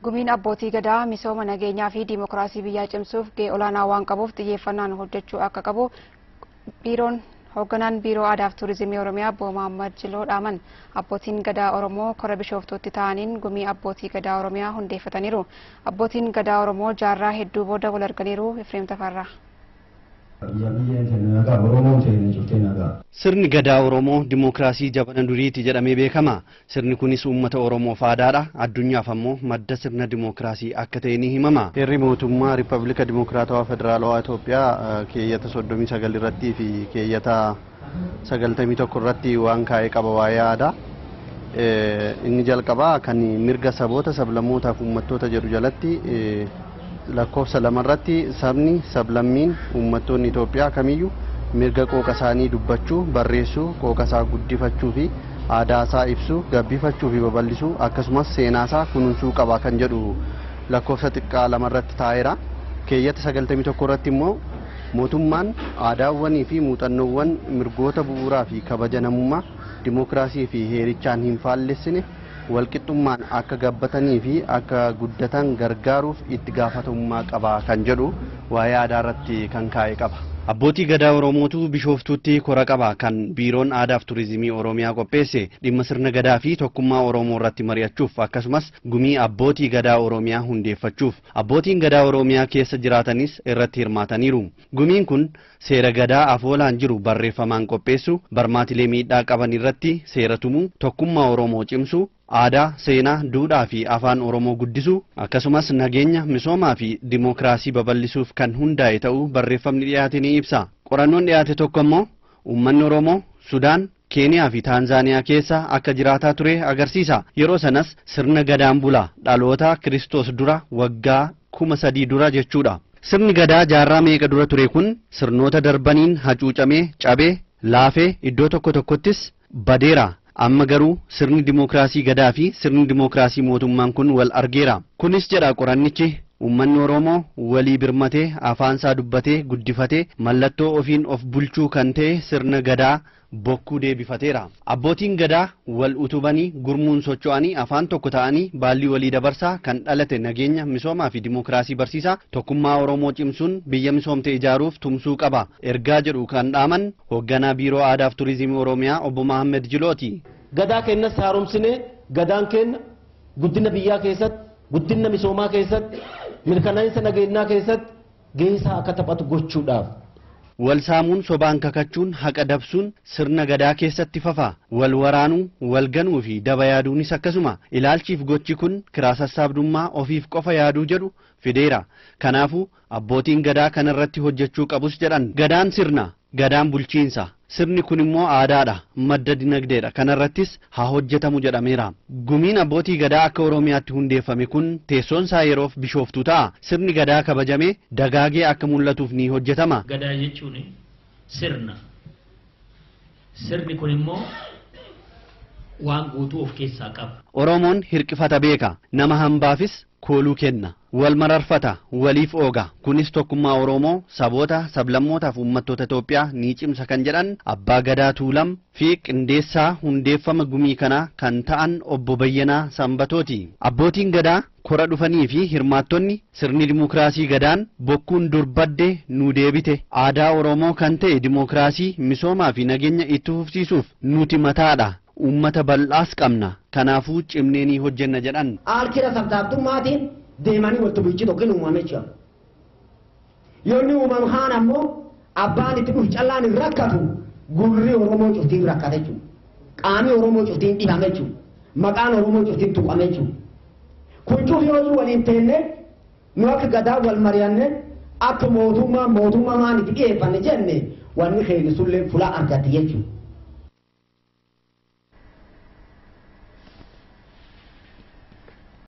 Gumiin abbootii gadaa misooma nageenyaa fi diimokiraasii biyyaa cimsuuf gahee olaanaa waan qabuuf xiyyeeffannaan hojjechuu akka qabu biiroon hoogganaan Biiroo Aadaaf Turizimii Oromiyaa Obbo Mahammad Jiloo dhaaman. Abbootiin gadaa Oromoo kora Bishooftuutti ta'aniin gumii abbootii gadaa Oromiyaa hundeeffataniiru. Abbootiin gadaa Oromoo jaarraa hedduu booda wal arganiiru. Efreem Tafarraa. Sirni gadaa Oromoo dimookiraasii jabana duriiti jedhamee beekama. Sirni kunis uummata Oromoof aadaadha. Addunyaaf ammoo madda sirna dimookiraasii akka ta'e ni himama. Heerri mootummaa Riippaabilika Dimookiraatawaa Federaalawaa Itoophiyaa keeyyata 39 irrattii fi keeyyata 91 irratti waan kaa'ee qaba waa'ee aadaa. Inni jalqabaa kan mirga saboota sablammootaaf uummattoota jedhu jalatti lakkoofsa 2 irratti sabni, sablammiin, uummattoonni Itoophiyaa kamiyyuu mirga qooqa isaanii dubbachuu, barreessuu, qooqa isaa guddifachuu fi aadaa isaa ibsuu, gabbifachuu fi babal'isuu, akkasumas seenaa isaa kunuunsuu qaba kan jedhu lakkoofsa xiqqaa 2 irratti taa'eera. Keeyyata 91 irratti immoo mootummaan aadaawwanii fi muuxannoowwan mirgoota bu'uuraa fi kabaja namummaa, dimookiraasii fi heerichaan hin faallessine walqixxummaan akka gabbatanii fi akka guddatan gargaaruuf itti gaafatamummaa qaba kan jedhu waa'ee aadaa irratti kan kaa'e qaba. Abbootii gadaa Oromootu Bishooftuutti kora qaba kan Biiroon Aadaaf Turizimii Oromiyaa qopheesse dhimma sirna gadaa fi tokkummaa Oromoo irratti mari'achuuf, akkasumas gumii abbootii gadaa Oromiyaa hundeeffachuuf. Abbootiin gadaa Oromiyaa keessa jiraatanis irratti hirmaataniiru. Gumiin kun seera gadaa afoolaan jiru barreeffamaan qopheessu, barmaatilee miidhaa qaban irratti seera tumuu, tokkummaa Oromoo cimsuu, aadaa, seenaa, duudhaa fi afaan Oromoo guddisuu, akkasumas nageenya, misoomaa fi dimookiraasii babal'isuuf kan hundaa'e ta'uu barreeffamni dhiyaate ni ibsa. Qorannoon dhiyaate tokko immoo uummanni Oromoo Sudaan, Keeniyaa fi Taanzaaniyaa keessa akka jiraataa ture agarsiisa. Yeroo sanas sirna gadaan bula, dhaloota Kiristoos dura waggaa 3000 dura jechuudha. Sirni gadaa jaarraa meeqa dura ture kun sirnoota darbaniin hacuucamee, cabee, laafee, iddoo tokko tokkottis badeera. Amma garuu sirni dimookiraasii gadaa fi sirni dimookiraasii mootummaan kun wal argeera. Kunis, jedha qorannichi, uummanni Oromoo walii birmatee, afaansaa dubbatee, guddifatee, mallattoo ofiin of bulchuu kan ta'e sirna gadaa bokkuu deebifateera. Abbootiin gadaa wal utubanii, gurmuun socho'anii, afaan tokko ta'anii baallii walii dabarsaa kan dhalate nageenya, misoomaa fi dimookiraasii barsiisaa, tokkummaa Oromoo cimsuun biyya misoomte ijaaruuf tumsuu qaba. Ergaa jedhu kan dhaaman hoogganaa Biiroo Aadaaf Turizimii Oromiyaa Obbo Mahammed Jilooti. Gadaa keenyas haaromsinee gadaan keenya guddina biyyaa keessatti, guddina misoomaa keessatti, mirkanaa'insa nageenyaa keessatti gahee akka taphatu gochuudhaaf. Wal saamuun, sobaan kakachuun, haqa dabsuun sirna gadaa keessatti fafa. Wal waraanuu, wal ganuu fi daba yaaduunis akkasuma. Ilaalchiif gochi kun kiraa sassaabdummaa, ofiif qofa yaaduu jedhu fideera. Kanaafuu abbootiin gadaa kanarratti hojjechuu qabus jedhan. Gadaan sirna, gadaan bulchiinsa. Sirni kun immoo aadaadha, madda dinagdeedha. Kanarrattis haa hojjetamu jedhameera. Gumiin abbootii gadaa akka Oromiyaatti hundeeffame kun teessoon isaa yeroof Bishooftuu ta'a. Sirni gadaa kabajamee dagaagee akka mul'atuuf ni hojjetama. Gadaa jechuun sirna. Sirni kun immoo waan guutuu of keessaa qaba. Oromoon hirqifata beeka. Nama hambaafis kooluu kenna. Wal mararfata, waliif ooga. Kunis tokkummaa Oromoo, saboota, sablammootaaf uummattoota Itoophiyaa ni cimsa kan jedhan Abbaa Gadaa Tuulam fi qindeessaa hundeeffama gumii kanaa kan ta'an Obbo Bayyanaa Sanbatooti. Abbootiin gadaa kora dhufanii fi hirmaattonni sirni dimookiraasii gadaan bokkuun dur badde nu deebite. Aadaa Oromoo kan ta'e dimookiraasii, misoomaa fi nageenya itti fufsiisuuf nuti mataadha. Uummata bal'aas qabna. Kanaafuu cimnee ni hojjenna jedhan. Aalkira sabdaabdummaatiin deemanii walitti bulchi tokko hin uumame jechuudha. Yoo inni uumame kaan ammoo abbaan itti dhufu callaan hin rakkatu, gurri Oromoo cuftiin rakkate jechuudha. Qaamni Oromoo cuftiin dhibame jechuudha. Maqaan Oromoo cuftiin tuqame jechuudha. Kun cufi yoo waliin teenne, nu akka gadaa wal mari'anne, akka mootummaa mootummaa maan itti dhiyeeffanne jenne, wanni keenya sullee fulaa argatti jechuudha.